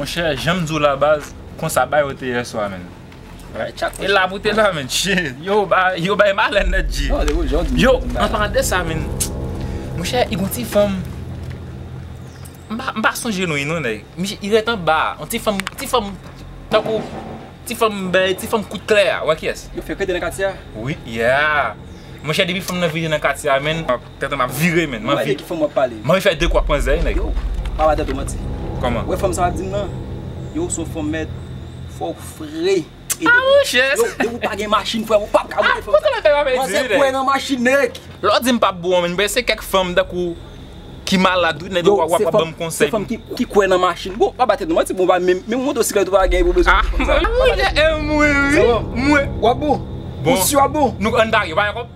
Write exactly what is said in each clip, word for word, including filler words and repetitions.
Chè, jan m di w la baz, konsa bagay yo te yè swa, menn. E la pou te la, menn. Shit. Yo, ba, yo bay malè nèt, G. Yo, an palan de sa, menn. Monchè, i gon ti fanm. M pa, m pa sonje non, non, nèg. Misye, i ret anba. Yon ti fanm, ti fanm, tankou, ti fanm bèy, ti fanm kout klè a. Wè kiyès? Yo fè krete nan katye a? Wi, yeah. Monchè, depi fanm nan vire nan katye a, menn, tèt mwen ap vire, menn. M anvi, ki fanm w ap pale? M anvi fè de kwa pran zèy, nèg. Yo, pa ba tèt ou manti. Kòman? Wè fanm sa w ap di m nan? Yo, se yon fanm mèt, fò w fre. Ah, monchè. Yo, depi w pa gen machin, frè, ou p ap ka monte fanm sa. Manzè kwè nan machin, nèg. Lè w di m p ap bon, menn, se kèk fanm tankou ki malad, wi, nèg, w ap, w ap ban m konsèy. Se fanm ki, ki kwè nan machin. Bon, pa ba tèt nou manti, bon, ba menm, menm motosiklèt ou pa gen pou bezwen fanm sa. Ah, monchè, e mwen, wi. Mwen. W ap bon? Bon. Ou si w ap bon? Nou, ann pare, w pa gen kòb?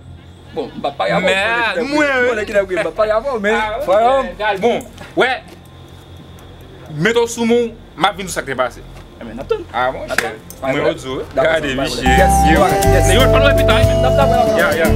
Bon, m p ap pare avè w. Mwen, wi. Mwen, ki nèg, m p ap pare avè w, men, frè m. Bon, wè. Mete w sou mwen, m ap vin di w sa k te pase. Enben, n ap tann. Ah, monchè. Mwen yo di w, gade, misye. Yes, yes. Yo, pa lwen pita, wi, men. N ap tann, n ap tann. Ya, ya.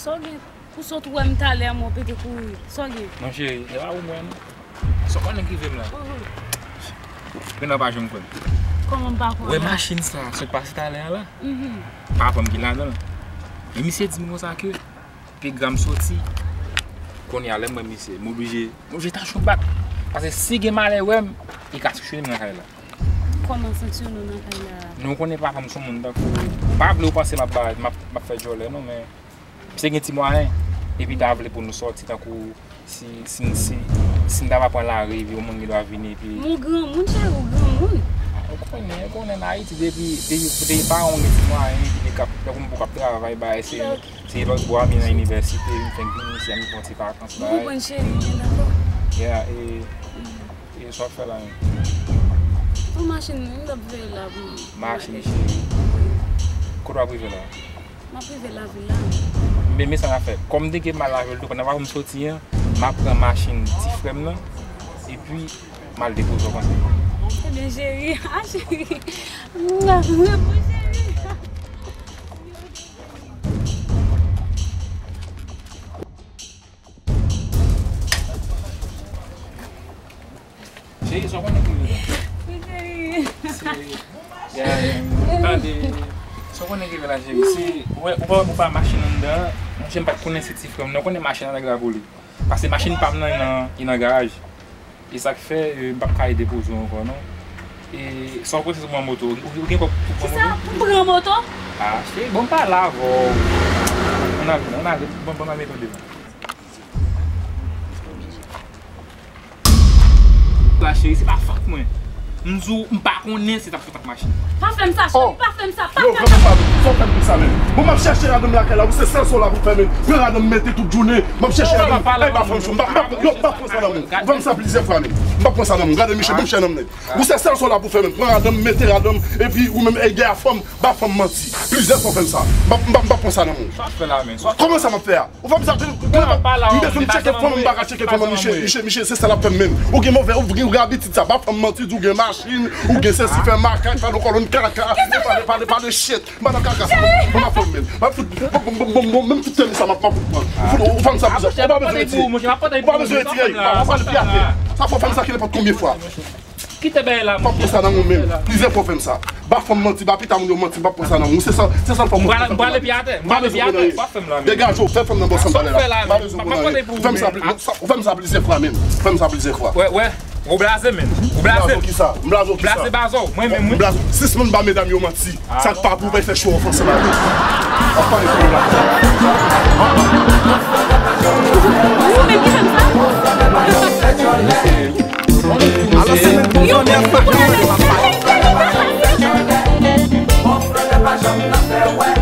Sa w gen pou sot wè m talè a, mwen pete kouri. Sa w gen? Non, cheri, se pa pou mwen, non. Sa w konnen k rive m la? Gen nan pa janm kwè m. Kòman m pa kwè w la? Wè machin sa, sot pase talè a la. Papa m ki ladan l. Men misye di m konsa ke Piga m soti. Kounye a, lè m wè misye, m oblije, m oblije tansyon bat. Paske si gen malè wè m, li ka sanksyone m nan kay la. Kòman sanksyone w nan kay la? Nou konnen papa m se yon moun tankou, m pa vle w panse m ap ba, m ap, m ap fè djòlè non, men misye gen ti mwayen, epi ta vle pou nou sòti tankou si, si, si, si m ta va pran lari, epi yon moun gen dwa vini, epi. Men w granmoun, cheri, w granmoun. Ou konnen, ou konnen nan Ayiti, depi, depi, depi paran w gen ti mwayen, epi li k ap, tankou m poko ap travay, bagay, se, se lòt bò a, m nan inivèsite, m fenk vini isi a, m pran ti vakans, bagay. M konprann, cheri, m dakò. Yeah, e, e sa w ap fè la menm? Pou machin, m t ap veye la pou m. Machin, cheri. Kote w ap rive la? M ap rive lavil la. Men, men sa n ap fè. Kòm m te gen mal lavil tou, pandan m soti an, m ap pran machin ti frè m nan, epi m al depoze w konsa. Ebyen, cheri, ah, cheri, m ap bon, cheri. Cheri, sa w konnen ki rive la? Wi, cheri. Se, ya, tande, sa w konnen ki rive la, cheri? Se, ou wè, ou pa, ou pa machin anndan an, monchè, m pa t konnen se ti frè m nan, ou konnen machin an nèg la vole. Paske machin pa m nan, li nan, li nan garaj. E sa k fè, e, m p ap ka al depoze w ankò, non. E, sa w panse sou pran moto? Ou, ou gen kòb pou pran moto? Kisa? Pou pran moto? Ah, cheri, bon, m pale avè w. Ann ale, ann ale, bon, bon, ann mete w devan. La, cheri, se pa fòt mwen. M di w, m pa konnen se t ap fèt ak machin. Pa fè m sa, cheri, pa fè m sa, pa fè m sa. Yo, vrèman pa vre. Sa w fè m konsa menm? Bon, m ap chèche ladan m lakay la, ou se sèl sa w la pou fè menm. Pran ladan m mete tout jounen, m ap chèche ladan m. Ey, pa fè m cho, m pa, m pa, yo, m pa pran sa nan men w. Ou fè m sa plizyè fwa menm. M pa pran sa nan men w. Gade, miche, bon, chè nan m nèg. Ou se sèl sa w la pou fè menm. Pran ladan m, mete ladan m, epi ou menm, ey, dèyè fanm, ba fanm manti. Plizyè fwa w fè m sa. M pa, m pa, m pa pran sa nan men w. Sa w ap fè la menm? Kòman sa m ap fè a? Ou fè m sa, m bezwen m tcheke fanm, m pa ka tcheke fanm nan, miche, miche, miche, se sa l ap fè m menm. Ou gen move, ou gen, ou gen abitid sa, ba fanm manti, di w gen machin, ou gen sesi, fè makak, pale kòlonn kaka, pale, pale, pale shit, m pa nan kaka sa, m pa fè m menm. M ap fout, bon, bon, bon, bon, bon, menm tout tèm sa, m ap, m ap fout pran. Ou fout, ou fè m sa, ou pa bezwen retire, ou pa bezwen retire, ou pa pale pi atè. Sa fò fè m sa ki nenpòt konbyen fwa. Kite bagay la, monchè. M ap pran sa nan men w menm. Plizyè fwa w fè m sa. Ba fanm manti, ba pita moun yo manti, m p ap pran sa nan men w. Se sa, se sa l fè w. M prale, m prale pi atè. M prale pi atè. W ap fè m la menm. Degaje w, fè fanm nan bò san m pale la. M pa bezwen konnen. Ou fè m sa pli-, ou fè m sa plizyè fwa menm. Ou fè m sa plizyè fwa. Wè, wè. Ou blaze menm. Ou blaze. M blaze w kisa? M blaze w kisa? Blaze bazo. Mwen menm, wi. M blaze w. Sis moun ba medam yo manti. Sa k pa pou w bay fè show off ansanm avè w. W ap pale pou w la. Ou menm ki fè m sa? Alò se menm pou premyè fwa. Bon, frè pa janm nan fè wè.